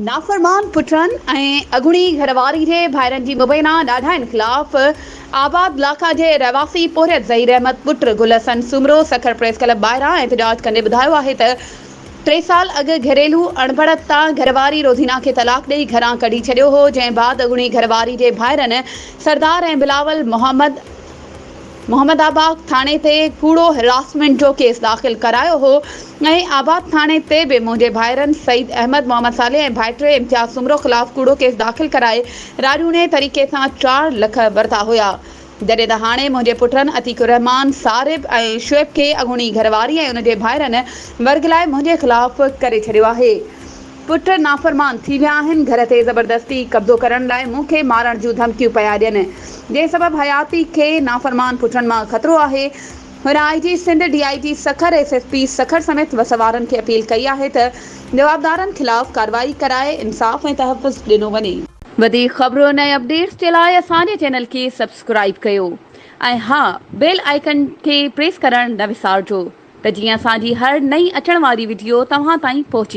نافرمان پٽن ۽ اڳوڻي گهرواري جي ڀائرن جي مبينا ڏاڍاين خلاف آباد لاکا جي رهواسي پورهيت ظهير احمد پٽ گل حسن سومرو سکر پريس ڪلب ٻاهران احتجاج ڪندي ٻڌايو آهي ته ٽي سال اڳ گهريلو اڻبڻت تان گهرواري روزينا کي طلاق ڏئي گهران ڪڍي ڇڏيو هو جنهن بعد اڳوڻي گهرواري جي ڀائرن سردار ۽ بلاول محمد محمد آباد ٿاڻي تي ڪوڙو هراسمينٽ جو ڪيس داخل ڪرايو هو ۽ آباد ٿاڻي تي به منهنجي ڀائرن سعيد احمد، محمد صالح ۽ ڀائٽي امتياز سومرو خلاف ڪوڙو ڪيس داخل ڪرائي راڄوڻي طريقي سان چار لک ورتا هيا جڏهن ته هاڻي منهنجي پٽن عتيق الرحمان، صارب ۽ شعيب کي اڳوڻي گهرواري ۽ ان جي ڀائرن ورغلائي منهنجي خلاف ڪري ڇڏيو آهي. پٽ نافرمان ٿي ويا آهن، گهر تي زبردستي قبضو ڪرڻ لاء مون کي مارڻ جون ڌمڪيون پيا ڏين، جنهن سبب حياتي کي نافرمان پٽن مان خطرو آهي. هن I G Sindh, D I G Sukkur, S S P Sukkur سميت وس وارن کي اپيل ڪئي آهي ته جوابدارن خلاف ڪارروائي ڪرائي انصاف ۽ تحفظ ڏنو وڃي. وڌيڪ خبرن ۽ اپڊيٽس جي لاء اسان جي چينل کي سبسڪرائيب ڪيو ۽ ها بيل آئيڪن کي پريس ڪرڻ نه وسارجو. ته جيئن اسان جي هر نئين اچڻ واري وڊيو توهان تائين پهچي.